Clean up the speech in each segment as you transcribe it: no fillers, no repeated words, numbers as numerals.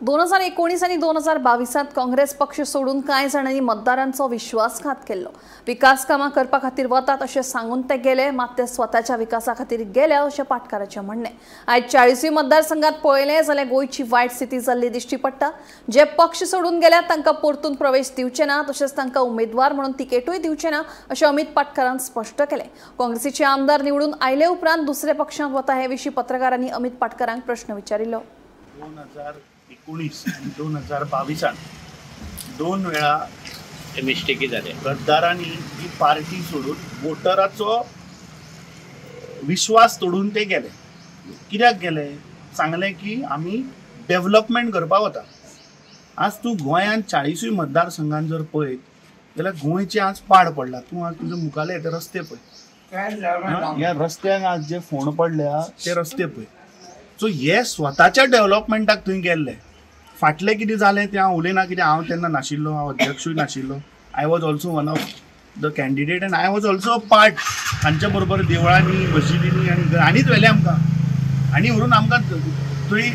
2019 आनी 2022 काँग्रेस पक्ष सोडून कांय जाणांनी मतदारांचो विश्वासघात केल्लो। विकास कामां करपा खातीर वतात अशें सांगून ते गेले, मात ते स्वताच्या विकासा खातीर गेले अशें पाटकाराचें म्हणणें। आयज 40 मतदारसंघात पळयलें जाल्यार गोंयची वायट स्थिती जाल्ली दिश्टी पडटा। जे पक्ष सोडून गेल्यात तांकां परतून प्रवेश दिवचे ना, तशेंच तांकां उमेदवार म्हणून तिकेटूय दिवचे ना अशें अमित पाटकारान स्पश्ट केलें। काँग्रेसीचे आमदार निवडून आयले उपरांत दुसऱ्या पक्षांत वता हे विशीं पत्रकारांनी अमित पाटकारांक प्रश्न विचारिल्लो। 2019 आणि 2022 दोन वेळा मिस्टेकी झाले। गद्दारांनी ही पार्टी सोडून वोटराचो विश्वास तोडून ते गेले। कित्याक गेले? सांगलें की आमी डेव्हलपमेंट करपाक वता। आज तूं गोंयांत 40 मतदारसंघान जर पळयत जाल्यार गोंयचे आज पाड पडला। तूं आज तुजे मुखाले ते रस्ते पळय, ह्या रस्त्यांक आज जे फोंड पडल्या ते रस्ते पळय। सो हे स्वताच्या डेव्हलपमेंटाक थंय गेल्ले। फाटलें कितें जालें तें हांव उलयना, कित्याक हांव तेन्ना नाशिल्लो, हांव अध्यक्षूय नाशिल्लो। I was also one of the candidate and I was also a part. तांच्या बरोबर देवळांनी, मशिदींनी आनी हांणीच व्हेलें आमकां आनी व्हरून आमकां थंय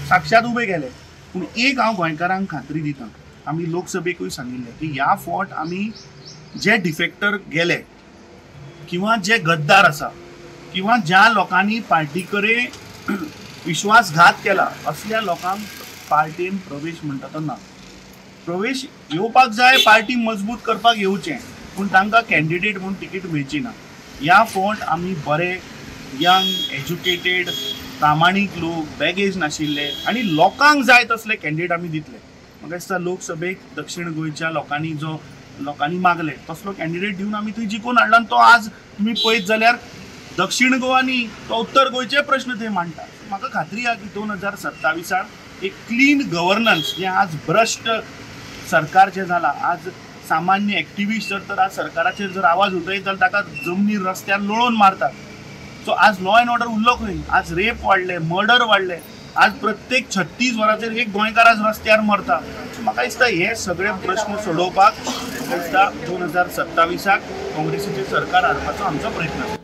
साक्षात उबे केले। पूण एक हांव गोंयकारांक खात्री दिता, आमी लोकसभेकूय सांगिल्लें की ह्या फावट आमी जे डिफेक्टर गेले किंवा जे गद्दार आसा किंवा ज्या लोकांनी पार्टी कडेन विश्वासघात केला असल्या लोकांक पार्टीन प्रवेश म्हणटा तो ना। प्रवेश येवपाक जाय, पार्टी मजबूत करपाक येवचें, पूण तांकां कॅन्डिडेट म्हूण तिकीट मेळची ना। ह्या फावट आमी बरे यंग, एज्युकेटेड, प्रामाणीक लोक, बॅगेज नाशिल्ले आनी लोकांक जाय तसले कॅन्डिडेट आमी दितले। म्हाका दिसता लोकसभेक दक्षिण गोंयच्या लोकांनी जो लोकांनी मागले तसलो कॅन्डिडेट दिवन आमी थंय जिखून हाडला आनी तो आज तुमी पळयत जाल्यार दक्षिण गोवा न्ही तो उत्तर गोंयचे प्रश्न थंय मांडटा। म्हाका खात्री आहा की 2027 एक क्लीन गव्हर्नन्स जें आज भ्रश्ट सरकार जें जालां, आज सामान्य एक्टिविस्ट जर तर आज सरकाराचेर जर आवाज उठयत जाल्यार ताका जमनीर रस्त्यार लोळोवन मारतात। सो आज लॉ एंड ऑर्डर उरलो खंय? आज रेप वाडले, मर्डर वाडले, आज प्रत्येक 36 वरांचेर एक गोंयकार आज रस्त्यार मरता। म्हाका दिसता हे सगळे प्रश्न सोडोवपाक म्हाका दिसता 2027 काँग्रेसीचें सरकार हाडपाचो आमचो प्रयत्न आसा।